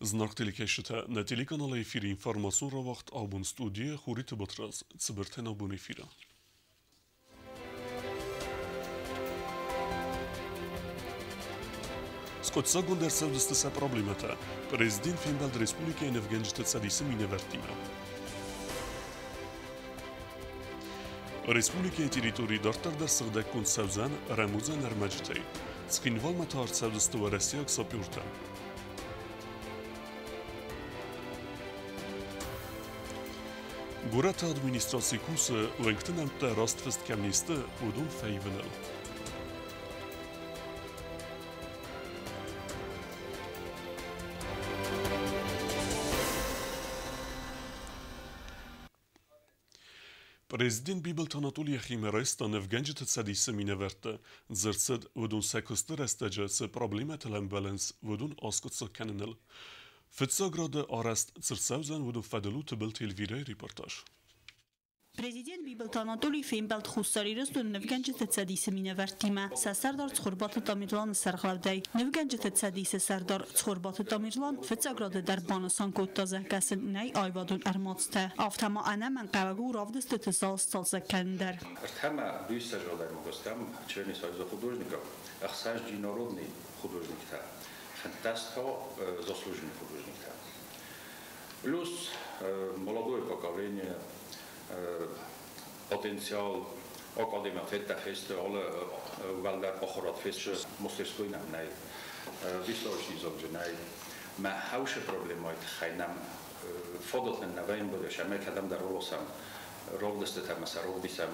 Зынаргъ телекӕсджытӕ, нӕ телеканалы эфиры информацион рауагъд абон студийӕ Хуриты Батрадз, цыбыртӕн абон эфиры. Скъуыддзаггонд ӕрцӕудзысты сӕ проблемӕтӕ. Президент фембӕлд республикӕйы нывгӕнджыты цӕдисы минӕвӕрттимӕ. Республикӕйы территорийы дарддӕр дӕр сыгъдӕггонд цӕудзӕн рӕмудзӕн ӕрмӕджытӕй. Цхинвалмӕ та ӕрцӕудзысты уӕрӕсейаг сапертӕ. Горӕты администраци кусы, уӕнгты нӕмттӕ раст фыст кӕм не сты, уыдон фӕивыныл. Президент Бибылты Анатоли йӕхимӕ райста нывгӕнджыты цӕдисы минӕвӕртты. Дзырд цыд, уыдон сӕ куысты рӕстӕджы цы проблемӕтыл ӕмбӕлынц, уыдон аскъуыддзаг кӕныныл. Фыццаг рады арӕзт цы рцӕудзӕн, уыдон фӕдыл у Тыбылты Эльвирӕйы репортаж. Президент Бибылты Анатолий фембӕлд Хуссар Ирыстоны нывгӕнджыты цӕдисы минӕвӕрттимӕ сӕ сӕрдар Цхуырбаты Тамерланы сӕргълӕудӕй. Нывгӕнджыты цӕдисы сӕрдар Цхуырбаты Тамерлан фыццаг рады дӕр банысан кодта, зӕгъгӕ сын нӕй аивадон ӕрмадзтӕ, афтӕ ма ӕнӕмӕнгхъӕуӕг у равдыстыты зал сцалцӕг кӕнын дӕр. Ӕртӕмӕ дуйсӕзӕлӕм гостям члены Союза художников, ӕхсӕз народный художниктӕ, фӕндтӕ заслуженный художниктӕ. Плюс молодое поколение, потенциал академия федта фесты, алы уӕлдӕр ахуырад фесты, мастерской нӕм нӕй, выставочный зал же нӕй. Мӕ хӕусы проблемӕйы тыххӕй нӕм фадат нын нӕ вӕййы, ӕмӕ кӕдӕмдӕр раласӕм равдыстытӕ ӕмӕ сӕ равдисӕм.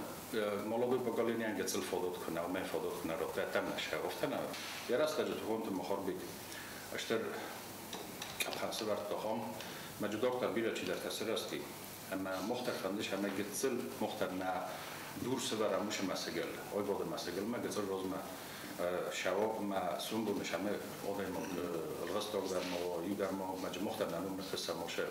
Молодой поколение гыццыл фадат куы нӕ, уымӕй фадат куы нӕ радтӕм нӕ сӕ, афтӕ нӕ. Йӕ рӕстӕджы Тугъанты Махарбег стыр къӕпхӕн сӕвӕрдта ахӕм, мӕ дарддӕр бирӕ чидӕртӕ сырӕзти, ӕмӕ мах дӕр фӕндыс ӕмӕ гыццыл мах дӕр нӕ дур сӕвӕрӕм уыцы мӕсыгыл, аивады мӕсыгыл мӕ гыццыл размӕ сӕва ӕмӕ сомбоны сӕмӕ адӕймаг ӕлгъыстаг дӕр ма уа, иу дӕр ма уа, мӕ мах дӕр нӕ ном ныффыссӕм уыцы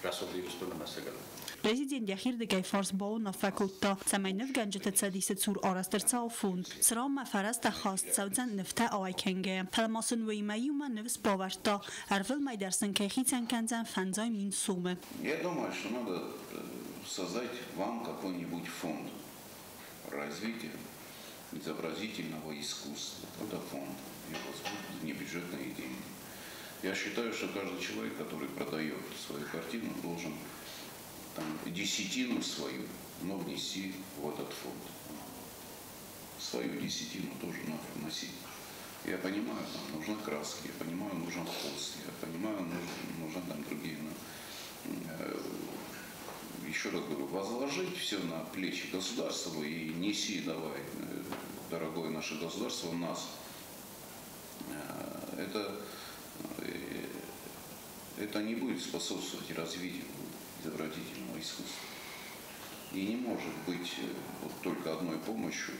рӕсугъд Ирыстоны мӕсыгыл. Президент йӕхирдыгӕй фарс бауынаффӕ кодта, цӕмӕй нывгӕнджыты цӕдисы цур арӕзт ӕрцӕуа фонд, цыранмӕ фӕрӕзтӕ хаст цӕудзӕн нывтӕ ауӕй кӕнгӕйӕ. Фӕлӕ ма сын уыимӕ иумӕ ныфс бавӕрдта, ӕрвылмӕй дӕр сын кӕй хицӕн кӕндзӕн 5000 сомы. Я думаю, что надо создать вам какой-нибудь фонд развития изобразительного искусства. Это фонд, его внебюджетные деньги. Я считаю, что каждый человек, который продает свою картину, должен там, десятину свою, но внести в этот фонд. Свою десятину тоже надо вносить. Я понимаю, там нужны краски, я понимаю, нужен холст, я понимаю, нужны там другие. Но, еще раз говорю, возложить все на плечи государства и неси давай, дорогое наше государство, нас. Это не будет способствовать развитию изобразительного искусства. И не может быть вот только одной помощью,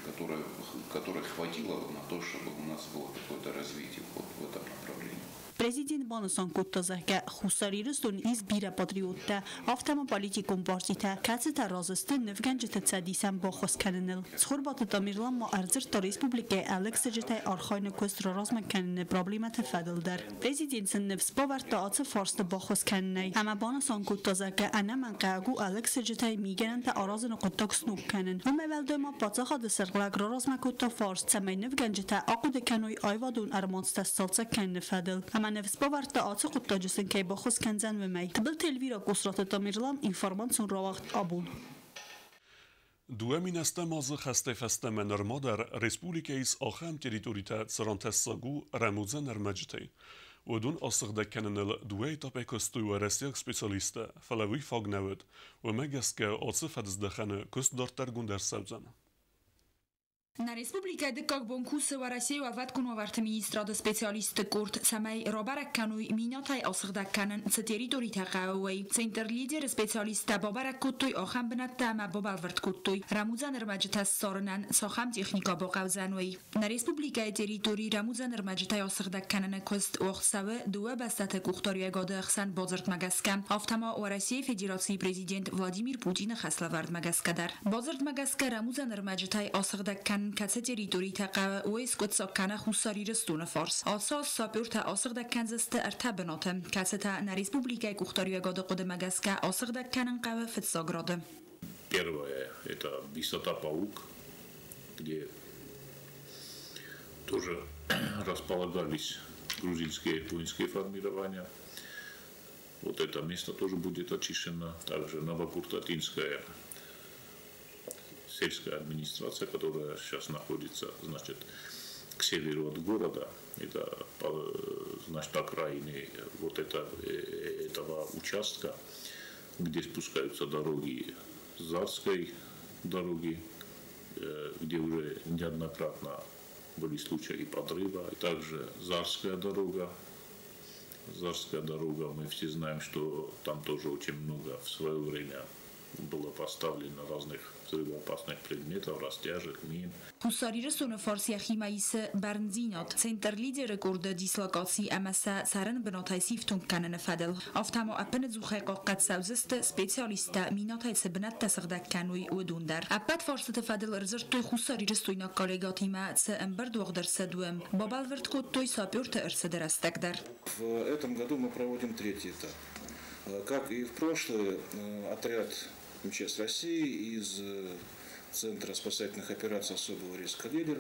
которой хватило на то, чтобы у нас было какое-то развитие вот в этом направлении. Президент банысан кодта, зӕгъгӕ, Хуссар Ирыстон ис бирӕ патриоттӕ, афтӕ ма политикон партитӕ, кӕцытӕ разы сты нывгӕнджыты цӕдисӕн баххуыс кӕныныл. Цхуырбаты Тамерлан ма ӕрдзырдта республикӕйы ӕлыгсыджытӕй архайыны куыст раразмӕ кӕныны проблемӕты фӕдыл дӕр. Президент сын ныфс бавӕрдта ацы фарсты баххуыс кӕнынӕй ӕмӕ банысан кодта, зӕгъгӕ, ӕнӕмӕнгхъӕуӕг у ӕлыгсыджытӕй мигӕнӕнтӕ аразыны хъуыддаг сног кӕнын. Уымӕй уӕлдай ма паддзахады сӕргълӕг раразмӕ кодта фарст, цӕмӕй нывгӕнджытӕ ахъуыды кӕной аивадон ӕрмадзтӕ сцалцӕг кӕныны фӕдыл. Ӕмӕ ныфс бавӕрдта ацы хъуыддаджы сын кӕй баххуыс кӕндзӕн, уымӕй. Тыбылты Эльвира, Къусраты Тамерлан, информацион рауагъд абон. 2008 азы хӕстӕй фӕстӕмӕ нырма дӕр республикӕйы ис ахӕм территоритӕ, цыран тӕссаг у рӕмудзӕн ӕрмӕджытӕй. Уыдон асыгъдӕг кӕныныл дыууӕ этапӕй куыстой уӕрӕсейаг специалисттӕ, фӕлӕ уый фаг нӕ уыд. Уымӕ гӕсгӕ ацы фӕдыздӕхӕны куыст дарддӕргонд ӕрцӕудзӕн. Нӕ республикӕйы дыккаг бон кусы Уӕрӕсейы уӕлвӕткон уавӕрты министрады специалистты къорд, цӕмӕй рабӕрӕг кӕной минӕтӕй асыгъдӕг кӕнын цы территоритӕ хъӕуы, уый. Центр «Лидер»-ы специалисттӕ бабӕрӕг кодтой ахӕм бынӕттӕ ӕмӕ бабӕлвырд кодтой, рӕмудзӕн ӕрмӕджытӕ ссарынӕн цахӕм техникӕ бахъӕудзӕн, уый. Нӕ республикӕйы территорийы рӕмудзӕн ӕрмӕджытӕй асыгъдӕг кӕныны куыст уагъд цӕуы дыууӕ бӕстӕты къухдариуӕгады ӕхсӕн бадзырдмӕ гӕсгӕ, афтӕ ма Уӕрӕсейы Федерацийы президент Владимир Путины хӕслӕвӕрдмӕ гӕсгӕ дӕр. Бадзырдмӕ гӕсгӕ рӕмудзӕн ӕрмӕджытӕй асыгъдӕг кӕныны Кӕнын кӕцы территоритӕ хъӕуы, уый скъуыддзаг кӕна Хуссар Ирыстоны фарс. Ацы аз сапертӕ асыгъдӕг кӕндзысты ӕртӕ бынаты, кӕцытӕ нӕ республикӕйы къухдариуӕгады хъуыдымӕ гӕсгӕ асыгъдӕг кӕнын хъӕуы фыццаг рады. Первое – это высота Паук, где тоже располагались грузинские воинские формирования. Вот это место тоже будет очищено. Также Новокуртатинская сельская администрация, которая сейчас находится, значит, к северу от города, это, значит, окраины вот этого участка, где спускаются дороги Зарской дороги, где уже неоднократно были случаи подрыва. Также Зарская дорога. Зарская дорога, мы все знаем, что там тоже очень много в свое время было поставлено разных взрывоопасных предметов, растяжек, мин. Хуссар Ирыстоны фарс йӕхимӕ исы бӕрндзинад Центр Лидеры къорды дислокаци ӕмӕ сӕ цӕрӕн бынатӕй сифтонг кӕныны фӕдыл. Афтӕ ма ӕппынӕдзухӕй хъахъхъӕд цӕудзысты специалисттӕ минатӕй цы бынӕттӕ сыгъдӕг кӕной, уыдон дӕр. Ӕппӕт фарстыты фӕдыл ӕрдзырдтой хуссарирыстойнаг коллегӕтимӕ цы ӕмбырд уагъд ӕрцыд, уым. Бабӕлвырд кодтой саперты ӕрцыды рӕстӕг дӕр. В этом году мы проводим третий этап. Как и в прошлый, отряд МЧС России из Центра спасательных операций особого риска «Лидер».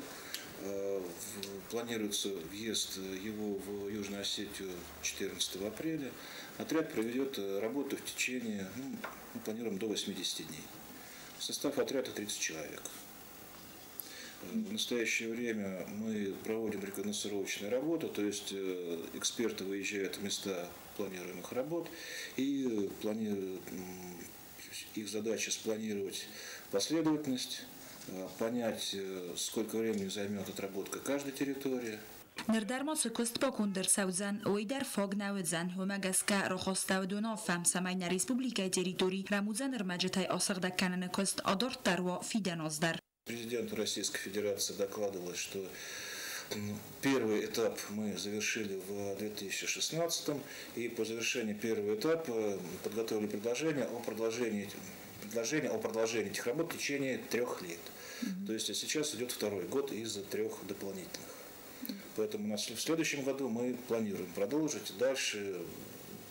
Планируется въезд его в Южную Осетию 14 апреля. Отряд проведет работу в течение, ну, мы планируем до 80 дней. Состав отряда 30 человек. В настоящее время мы проводим рекогносцировочные работы, то есть эксперты выезжают в места планируемых работ и планируют, их задача спланировать последовательность, понять, сколько времени займет отработка каждой территории. Ныр дӕр ма цы куыст баконд ӕрцӕудзӕн, уый дӕр фаг нӕ уыдзӕн. Уымӕ гӕсгӕ рахастӕуыд уынаффӕ, цӕмӕй нӕ республикӕйы территори рӕмудзӕн ӕрмӕджытӕй асыгъдӕг кӕныны куыст адарддӕр уа фидӕн аз дӕр. Президенту Российской Федерации докладывалось, что первый этап мы завершили в 2016 и по завершении первого этапа подготовили предложение о продолжении этих работ в течение 3 лет. То есть сейчас идет второй год из трех дополнительных. Поэтому у нас в следующем году мы планируем продолжить. Дальше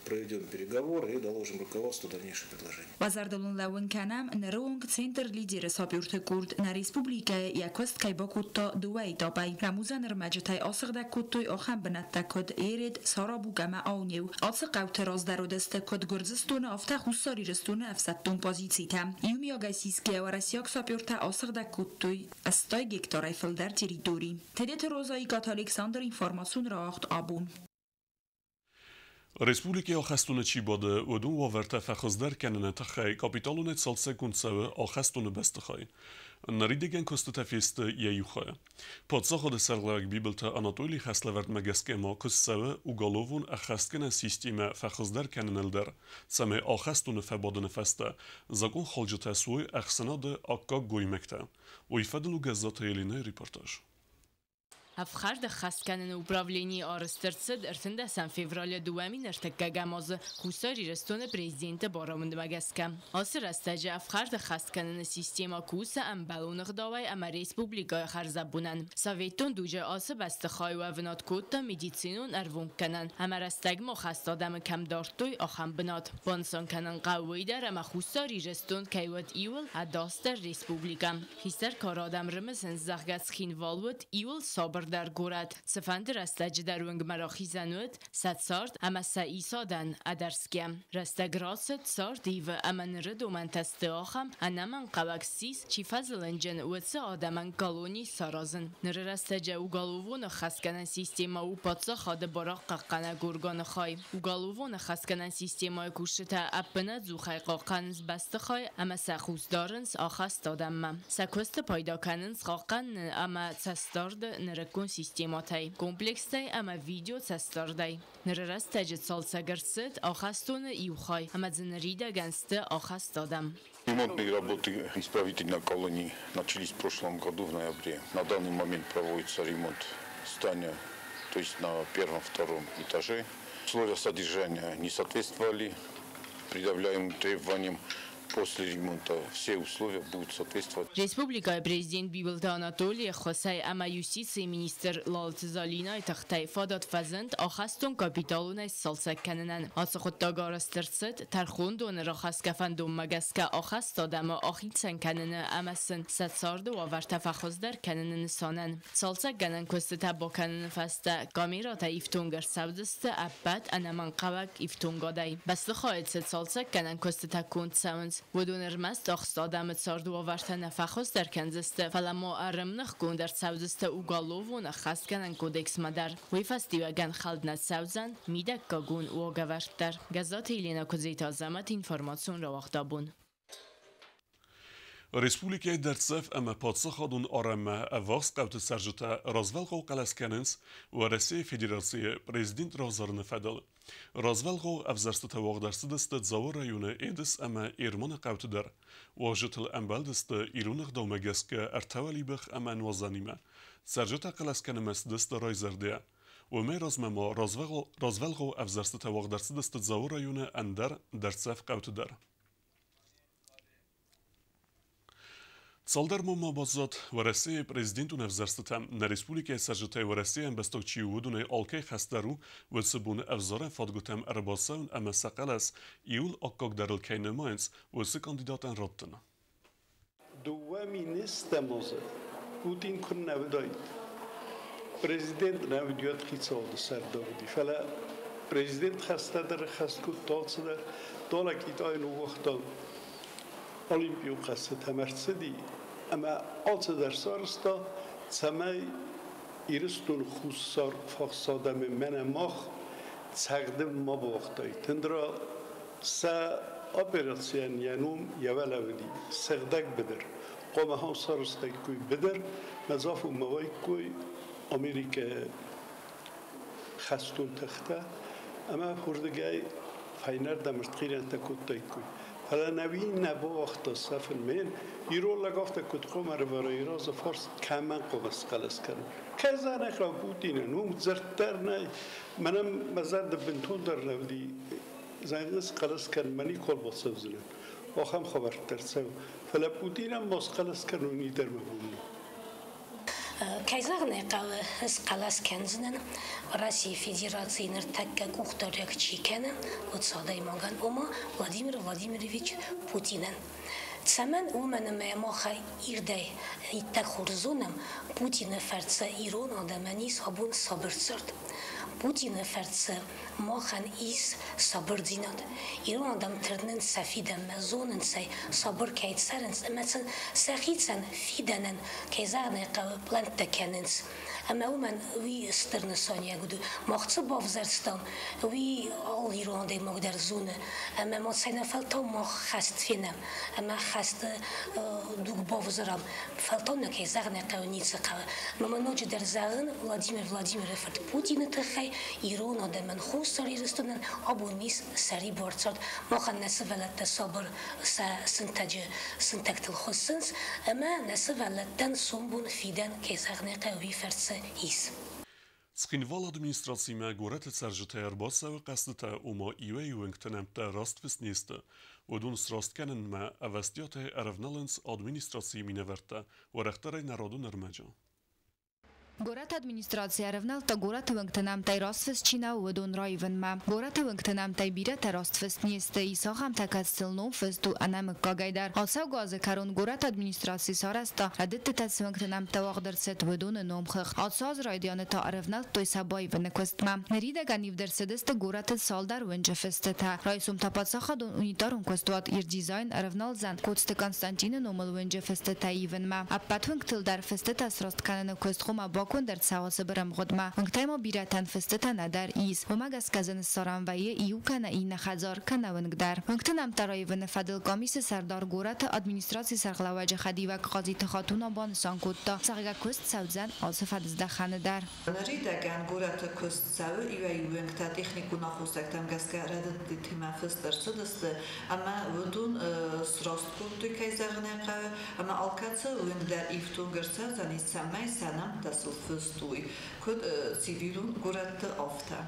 проведем переговоры и доложим руководству дальнейшие предложения. Уӕ зӕрдыл уын лӕууын кӕнӕм, ныры онг Центр Лидеры саперты къорд нӕ республикӕйы йӕ куыст кӕй бакодта дыууӕ этапӕй. Рӕмудзӕн ӕрмӕджытӕй асыгъдӕг кодтой ахӕм бынӕттӕ, куыд Еред, Сарабук ӕмӕ Аунеу. Ацы хъӕуты раздӕр уыдысты куыд Гуырдзыстоны, афтӕ Хуссар Ирыстоны ӕфсӕддон позицитӕ. Иумиагӕй сисгӕйӕ уӕрӕсейаг сапертӕ асыгъдӕг кодтой 80 гектарӕй фылдӕр территори. Тедеты Роза, Икъаты Александр, информацион рауагъд «Абон». Республикӕйы ахӕстоны чи бады, уыдон уавӕртӕ фӕхуыздӕр кӕныны тыххӕй капиталонӕй цалцӕггонд цӕуы ахӕстоны бӕстыхай. Ныридӕгӕн куыстытӕ фесты йӕ иу хайы. Паддзахады сӕргълӕууӕг Бибылты Анатолийы хӕслӕвӕрдмӕ гӕсгӕ ма куыст цӕуы уголовон ӕххӕстгӕнӕн системӕ фӕхуыздӕр кӕныныл дӕр, цӕмӕй ахӕстоны фӕбадыны фӕстӕ закъонхалджытӕ суой ӕхсӕнады аккаг гоймӕгтӕ. Уый фӕдыл у Гӕззаты Еленӕйы репортаж. Ӕфхӕрд ӕххӕст кӕныны управленийы арӕзт ӕрцыд 13 февралы 2001-ӕм азы Хуссар Ирыстоны президенты барамындмӕ гӕсгӕ. Ацы рӕстӕджы ӕфхӕрд ӕххӕст кӕныны системӕ кусы ӕмбӕлон ӕгъдауӕй ӕмӕ республикӕйы хӕрзӕбонӕн. Советон дуджы ацы бӕстыхайы уӕвынад кодта медицинон ӕрвонггӕнӕн ӕмӕ рӕстӕгмӕ ахӕст адӕмы кӕм дардтой, ахӕм бынат. Банысан кӕнын хъӕуы уый дӕр, ӕмӕ Хуссар Ирыстон кӕй уыд иууыл ӕдасдӕр республикӕ. Хистӕр кары адӕм рымысынц, зӕгъгӕ, Цхинвал уыд иууыл сабырдӕр горӕт. Цыфӕнды рӕстӕджы дӕр уынгмӕ рахизӕн уыд сӕ цард ӕмӕ сӕ исадӕн ӕдӕрсгӕ. Рӕстӕг рацыд, цард ивы ӕмӕ ныры домӕнтӕ сты ахӕм, ӕнӕмӕнгхъӕуӕг ссис, чи фӕзылынджын, уыцы адӕмӕн колони саразын. Ныры рӕстӕджы уголовон ӕххӕстгӕнӕн системӕ у паддзахады барадхъахъхъӕнӕг органы хай. Уголовон ӕххӕстгӕнӕн системӕйы кусджытӕ ӕппынӕдзухӕй хъахъхъӕнынц бӕстыхай ӕмӕ сӕ хъус дарынц ахӕст адӕммӕ. Сӕ куысты пайда кӕнынц хъахъхъӕныны ӕмӕ цӕстдарды нырыккон системӕтӕй, комплекстӕй ӕмӕ видеоцӕстдардӕй. Ныры рӕстӕджы цалцӕг ӕрцыд ахӕстоны иу хай ӕмӕ дзы ныридӕгӕн сты ахӕст адӕм. Ремонтные работы исправительной колонии начались в прошлом году в ноябре. На данный момент проводится ремонт здания, то есть на первом, втором этаже. Условия содержания не соответствовали предъявляемым требованиям. После ремонта все условия будут соответствовать. Республикӕйы президент Бибылты Анатолийы ӕххуысӕй ӕмӕ юстицийы министр Лалыты Залинайы тыхтӕй фадат фӕзынд ахӕстон капиталонӕй сцалцӕг кӕнынӕн. Ацы хъуыддаг арӕзт ӕрцыд тӕрхондоны рахӕсгӕ фӕндонмӕ гӕсгӕ ахӕст адӕмы ахицӕн кӕныны ӕмӕ сын сӕ царды уавӕртӕ фӕхуыздӕр кӕныны нысанӕн. Цалцӕггӕнӕн куыстытӕ бакӕныны фӕстӕ камерӕтӕ ифтонг ӕрцӕудзысты ӕппӕт ӕнӕмӕнгхъӕуӕг ифтонгадӕй. Бӕстыхайы цы цалцӕггӕнӕн куыстытӕ конд цӕуынц, уыдон ӕрмӕст ахст адӕмы царды уавӕртӕ нӕ фӕхуыздӕр кӕндзысты, фӕлӕ ма ӕрӕмныхгонд ӕрцӕудзысты уголовон ӕххӕстгӕнӕн кодексмӕ дӕр. Уый фӕстиуӕгӕн хӕлд нӕ цӕудзӕн мидӕггагон уагӕвӕрд дӕр. Гӕззаты Еленӕ, Куыдзеты Азӕмӕт, информацион рауагъдабон. Республикӕйы дӕрддзӕф ӕмӕ паддзахадон арӕнмӕ ӕввахс хъӕуты цӕрджытӕ развӕлгъау хъӕлӕс кӕнынц Уӕрӕсейы Федерацийы президент равзарыны фӕдыл. Развӕлгъау ӕвзӕрстытӕ уагъд ӕрцыдысты Дзауы районы Едыс ӕмӕ Ерманы хъӕуты дӕр. Уазджытыл ӕмбӕлдысты ирон ӕгъдаумӕ гӕсгӕ ӕртӕ уӕлибӕх ӕмӕ нуазӕнимӕ. Цӕрджытӕ хъӕлӕс кӕнынмӕ цыдысты райзӕрдӕйӕ. Уымӕй размӕ ма развӕлгъау ӕвзӕрстытӕ уагъд ӕрцыдысты Дзауы районы ӕндӕр дӕрддзӕф хъӕуты дӕр. Цалдӕр бон ма баззад Уӕрӕсейы президентон ӕвзӕрстытӕм. Нӕ республикӕйы цӕрджытӕй Уӕрӕсейы ӕмбӕстаг чи у, уыдонӕй алкӕй хӕс дӕр у уыцы боны ӕвзарӕн фадгуытӕм ӕрбацӕуын ӕмӕ сӕ хъӕлӕс иуыл аккагдӕрыл кӕй нымайынц, уыцы кандидатӕн раттын. 2010-ӕм азы Путин куыннӕ уыдаид, президент нӕ уыд, хицауады сӕрдар уыди, фӕлӕ президент хӕстӕ дӕр ӕххӕст кодта алцыдӕр. Далӕ Китайы ныууагъта Олимпион хъӕзтытӕм ӕрцыди ӕмӕ алцыдӕр сарӕзта, цӕмӕй Ирыстоны хуссар фахс адӕмы мӕнӕ мах цӕгъдын ма бауагътаид. Тындра сӕ операцийӕн йӕ ном йӕ уӕлӕ уыди «Сыгъдӕг быдыр». Хъуамӕ ахӕм сарӕзтаиккой быдыр, мӕ уаиккой Америкӕйы хӕстон тыхтӕ ӕмӕ уырдыгӕй фӕйнӕрдӕм ӕртхъирӕнтӕ кодтаиккой. Фӕлӕ нӕ уый нӕ бауагъта сӕфын. Мен ирон лӕг афтӕ куыд хъуамӕ ӕрӕвӕра разы фарст, кӕмӕн хъуамӕ схъӕлӕс кӕнон? Кӕй зӕгъын ӕй Путинӕн, уым дзырд дӕр нӕй. Мӕнӕн мӕ зӕрды бынтондӕр нӕ уыди, зӕгъын, схъӕлӕс кӕнын мӕ никуал бацӕудзынӕн. Ахӕм хабӕрттӕ ӕрцӕуы. Фӕлӕ Путинӕн ма схъӕлӕс кӕнын уый дӕр мӕ бон нӕу. Кӕй зӕгъын ӕй хъӕуы, схъӕлӕс кӕндзынӕн Российы Федерацийы ныртӕккӕ къухдариуӕг чи кӕны, уыцы адӕймагӕн, ома Владимир Владимирович Путинӕн. Цӕмӕн? Уымӕн ӕмӕ махӕй ирдӕй иттӕг хорз зонӕм, Путины фӕрцы ирон адӕмӕн ис абон сабыр цард. Путины фӕрцы махӕн ис сабырдзинад. Ирон адӕм тырнынц сӕ фидӕнмӕ, зонынц ӕй, сабыр кӕй цӕрынц ӕмӕ сын сӕхицӕн фидӕнӕн, кӕй зӕгъын ӕй хъӕуы, плӕнттӕ кӕнынц. Ӕмӕ уымӕн уый стыр нысаниуӕг уыд. Мах цы бавзӕрстам, уый алы ирон адӕймаг дӕр зоны. Ӕмӕ ма цӕйнӕфӕлтау мах хӕст фенӕм ӕмӕ хӕсты дуг бавзарӕм. Фӕлтау нӕ, кӕй зӕгъын ӕй хъӕуы, ницы хъӕуы. Ӕмӕ ма ноджыдӕр зӕгъын Владимир Владимиры фырт Путины тыххӕй ирон адӕмӕн, Хуссар Ирыстонӕн абон ис сӕрибар цард. Махӕн нӕ сывӕллӕттӕ сабыр сӕ сынтӕджы сынтӕгтыл хуыссынц ӕмӕ нӕ сывӕллӕттӕн сомбон фидӕн, кӕй зӕгъын ӕй хъӕуы, уый фӕрцы ис. Цхинвалы администрацимӕ горӕты цӕрджытӕ ӕрбацӕуы хъӕстытӕ, ома иуӕй-иу уынгты нӕмттӕ раст фыст не сты. Уыдон сраст кӕнынмӕ ӕвӕстиатӕй ӕрӕвналынц администрацийы минӕвӕрттӕ, уӕрӕхдӕрӕй народон ӕрмӕджы. Горӕты администраци ӕрӕвнӕлдта горӕты уӕнгты нӕмттӕй растфыст чи нӕу, уыдон раивынмӕ. Горӕты уӕнгты нӕмттӕй бирӕтӕ растфыст не сты, ис ахӕмтӕ, кӕцытыл ном фыст у ӕнӕмыггагӕй дӕр. Ацӕугӕ азы кӕрон горӕты администраци сарӕзта, рӕдыдтытӕ цы уӕнгты нӕмттӕ уагъд ӕрцыд, уыдоны номхыгъд. Ацы аз райдианы та ӕрӕвнӕлдтой сӕ баивыны куыстмӕ. Ныридӕгӕн ивд ӕрцыдысты горӕты цалдӕр уынджы фыстытӕ. Райсом та паддзахадон унитарон куыстуат «Ирдизайн» ӕрӕвналдзӕн Коцты Константины номыл уынджы фыстытӕ ивынмӕ. Ӕппӕт уынгтыл дӕр фыстытӕ сраст кӕныны куыст хъуамӕ баконд ӕрцӕуа цыбыр ӕмгъуыдмӕ. Уынгтӕй ма бирӕтӕн фыстытӕ нӕдӕр ис. Уымӕ гӕсгӕ дзы ныссарӕн вӕййы иу кӕнӕ иннӕ хӕдзар, кӕнӕ уынг дӕр. Уынгты нӕмттӕ раивыны фӕдыл къамисы сӕрдар горӕты администрацийы сӕргълӕууӕджы хӕдивӕг Хъазиты Хатуна банысан кодта, зӕгъгӕ, куыст цӕудзӕн ацы фӕдыздӕхӕны дӕр. Ныридӕгӕн горӕты куыст цӕуы, иуӕй-иу уӕнгтӕ техникон аххосӕгтӕм гӕсгӕ рӕдыдтытимӕ фыст ӕрцыдысты ӕмӕ уыдон сраст кодтой, кӕй зӕгъын ӕй хъӕуы, ӕмӕ алкӕцы уынг дӕр ифтонг ӕрцӕудзӕнис, цӕмӕй сӕ нӕмттӕ сыл фыст уой, куыд цивилон горӕтты, афтӕ.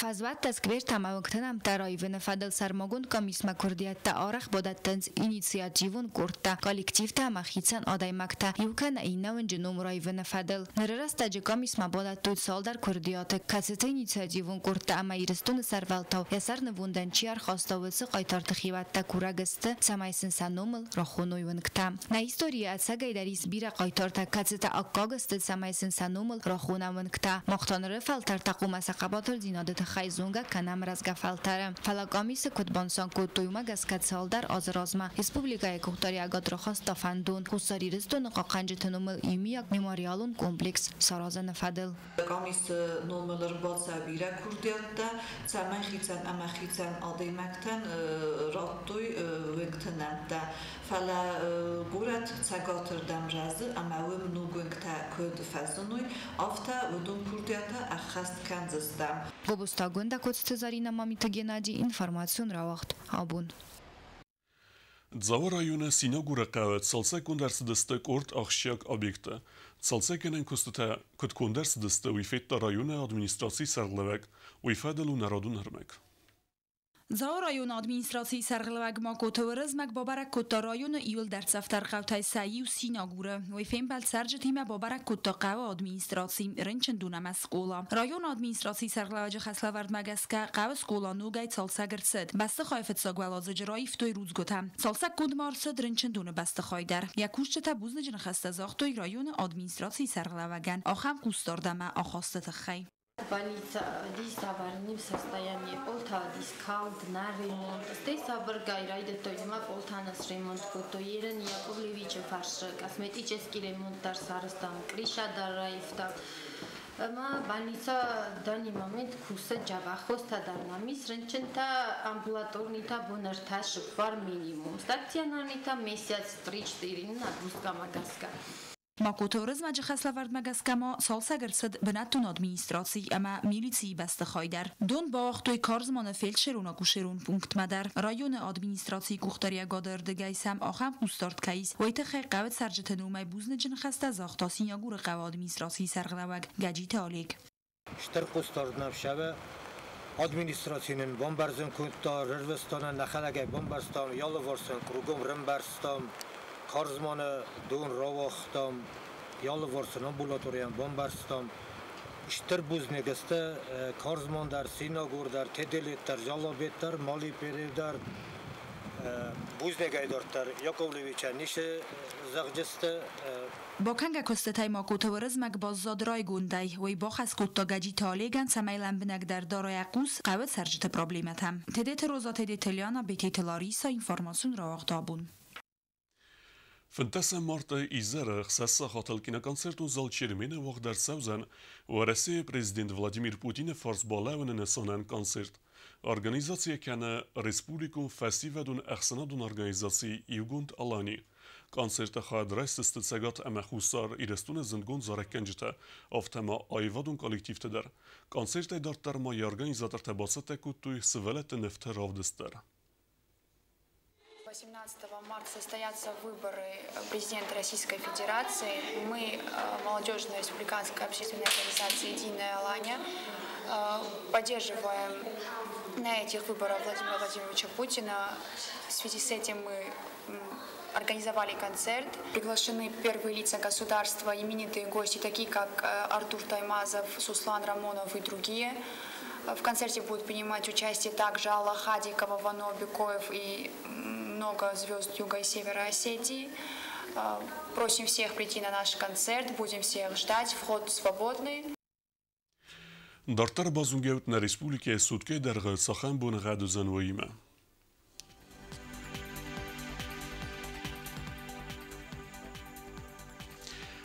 Фӕзуӕттӕ, сквертӕ ӕмӕ уынгты нӕмттӕ раивыны фӕдыл сӕрмагонд къамисмӕ куырдиӕттӕ арӕх бадӕттынц инициативон къордтӕ, коллективтӕ ӕмӕ хицӕн адӕймӕгтӕ иу кӕнӕ иннӕ уынджы ном раивыны фӕдыл. Ныры рӕстӕджы къамисмӕ бадӕттой цалдӕр куырдиаты, кӕцыты инициативон къордтӕ ӕмӕ Ирыстоны сӕрвӕлтау йӕ сӕрнывондӕн чи ӕрхаста, уыцы хъайтарты хиуӕттӕ курӕг сты, цӕмӕй сын сӕ номыл рахоной уынгтӕ. Нӕ историйы ӕцӕгӕйдӕр ис бирӕ хъайтартӕ, кӕцытӕ аккаг сты, цӕмӕй сын сӕ номыл рахонӕм уынгтӕ. Мах та ныры фӕлтӕртӕ хъуамӕ сӕ хъӕбатырдзинады тыххӕй зонгӕ кӕнӕм рӕзгӕ фӕлтӕры. Фӕлӕ къамисы куыд банысан кодтой, уымӕ гӕсгӕ цалдӕр азы размӕ республикӕйы къухдариӕгад рахаста фӕндон Хуссар Ирыстоны хъахъхъӕнджыты номыл иумиаг мемориалон комплекс саразыны фӕдыл. Къамисы номыл ӕрбацӕуы бирӕ курдиӕттӕ, цӕмӕй хицӕн ӕмӕ хицӕн адӕймӕгтӕн радтой уынгты нӕмттӕ. Фӕлӕ горӕт цӕгатырдӕм рӕзы ӕмӕ уым ног уынгтӕ куыд фӕзыной, афтӕ уыдон курдиӕттӕ ӕххӕст кӕндзыстӕм. Гобозты Агуындӕ, Коцты Заринӕ, Мамиты Геннадий, информацион рауагъд «Абон». Дзауы районы Синагуры хъӕуы цалцӕггонд ӕрцыдысты къорд ахсджиаг объекты. Цалцӕггӕнӕн куыстытӕ куыд конд ӕрцыдысты, уый федта районы администрацийы сӕргълӕууӕг. Уый фӕдыл у народон ӕрмӕг. Дзауы районы администрацийы сӕргълӕууӕг Макоты Уырызмӕг бабӕрӕг кодта районы иуылдӕрдзӕфдӕр хъӕутӕй сӕ иу Синагуры. Уый фембӕлд цӕрджытимӕ, бабӕрӕг кодта хъӕуы администраци, рынчындон ӕмӕ скъола. Районы администрацийы сӕргълӕууӕджы хӕслӕвӕрдмӕ гӕсгӕ хъӕуы скъола ногӕй цалцӕг ӕрцыд. Бӕстыхайы фыццаг уӕладзыджы раивтой рудзгуытӕ. Цалцӕггонд ма ӕрцыд рынчындоны бӕстыхай дӕр. Йӕ кусджытӕ бузныджы ныхӕстӕ загътой районы администрацийы сӕргълӕууӕгӕн ахӕм хъусдард ӕмӕ ахасты тыххӕй. Больница уыдис аварийным состоянии, пъолтӕ уыдис калд, нӕ ремонт. Стӕй сабыргай райдыдтой ӕмӕ пъолтӕ нӕ сремонт кодтой. Ерен Яковлевичы фарс косметический ремонт дӕр сарӕзтам, крыша дӕр раивтам. Ӕмӕ больница данный момент кусы дзӕбӕх, хостӕ дӕр нӕм ис, рынчынтӕ амбулаторныйтӕ бон ӕртӕ цыппар минимум. Стационарныйтӕ месяц три-четыре, нагрузкӕмӕ гӕсгӕ. Макоты Уырызмӕджы хӕслӕвӕрдмӕ гӕсгӕ ма цалцӕг ӕрцыд бынӕттон администраци ӕмӕ милицийы бӕстыхай дӕр. Дон бауагътой Карзманы фельдшерон-акушерон пунктмӕ дӕр. Районы администрацийы къухдариӕгады ӕрдыгӕй сӕм ахӕм хъусдард кӕй ис, уый тыххӕй хъӕуы цӕрджыты номӕй бузныджы ныхӕстӕ загъта Синагуры хъӕуы администрацийы сӕргълӕууӕг Гӕджиты Олег. Стыр хъусдард нӕм сӕвӕ администраци нын бамбӕрзын кодта, рарвыстонӕн нӕхӕдӕгӕй бамбӕрзтам, алыварсон кругом рымбӕрзтам, Карзманы дон рауагътам, алыварсон амбулаторийӕн бамбӕрзтам. Стыр бузныг сты Карзман дӕр, Синагур дӕр, Теделет дӕр, Жалобет дӕр, Малиперев дӕр. Бузныгӕй дарддӕр Яковлевичӕн ницы зӕгъджысты. Бакӕнгӕ куыстытӕй Макоты Уырызмӕг баззад райгондӕй. Уый бахӕс кодта Гӕджиты Олегӕн, цӕмӕй лӕмбынӕгдӕр дара йӕ хъус хъӕуы цӕрджыты проблемӕтӕм. Тедеты Роза, Тедеты Лиана, Бететы Лариса, информацион рауагъд «Абон». 15 марты изӕры 6 сахатыл киноконцертон зал Чермены уагъд ӕрцӕудзӕн Уӕрӕсейы президент Владимир Путины фарс балӕууыны нысанӕн концерт. Организаци кӕны республикон фӕсивӕдон ӕхсӕнадон организаци «Иугонд Алани». Концерты хайад райсдзысты Цӕгат ӕмӕ Хуссар Ирыстоны зындгонд зарӕггӕнджытӕ, афтӕ ма аивадон коллективтӕ дӕр. Концертӕй дарддӕр ма йӕ организатортӕ бацӕттӕ кодтой сывӕллӕтты нывты равдыст дӕр. 18 марта состоятся выборы президента Российской Федерации. Мы, молодежная республиканская общественная организация «Единая Алания», поддерживаем на этих выборах Владимира Владимировича Путина. В связи с этим мы организовали концерт. Приглашены первые лица государства, именитые гости, такие как Артур Таймазов, Суслан Рамонов и другие. В концерте будут принимать участие также Алла Хадикова, Вано Бекоев и много звезд Юга и Севера Осетии. Просим всех прийти на наш концерт, будем всех ждать, вход свободный. Дарддӕр базонгӕут нӕ республикӕйы суткӕйы дӕргъы цахӕм боныгъӕд уыдзӕн, уыимӕ.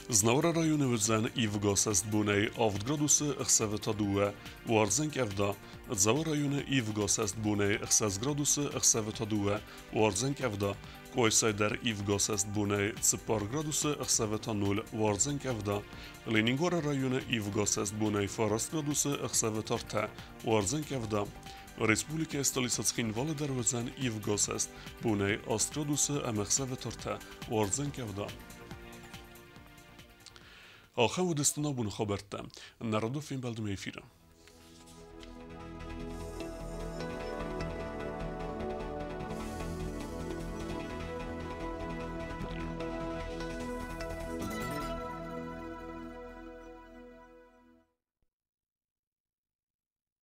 Знауыры районы уыдзӕн ивгӕ цӕстбонӕй 7 градусы, ӕхсӕвы та 2, уардзӕн къӕвда. Дзауы районы ивгӕ цӕстбонӕй 6 градусы, ӕхсӕвы та 2, уардзӕн къӕвда. Къуайсайы дӕр ивгӕ цӕстбонӕй 4 градусы, ӕхсӕвы та 0, уардзӕн къӕвда. Ленингоры районы ивгӕ цӕстбонӕй 9 градусы, ӕхсӕвы та 3, уардзӕн къӕвда. Республикӕйы столицӕ Цхинвалы дӕр уыдзӕн ивгӕ цӕст бонӕй 8 градусы ӕмӕ ӕхсӕвы та 3, уардзӕн къӕвда. Ахӕм уыдысты нӕ абоны хабӕрттӕ. Народы фембӕлдмӕ эфиры.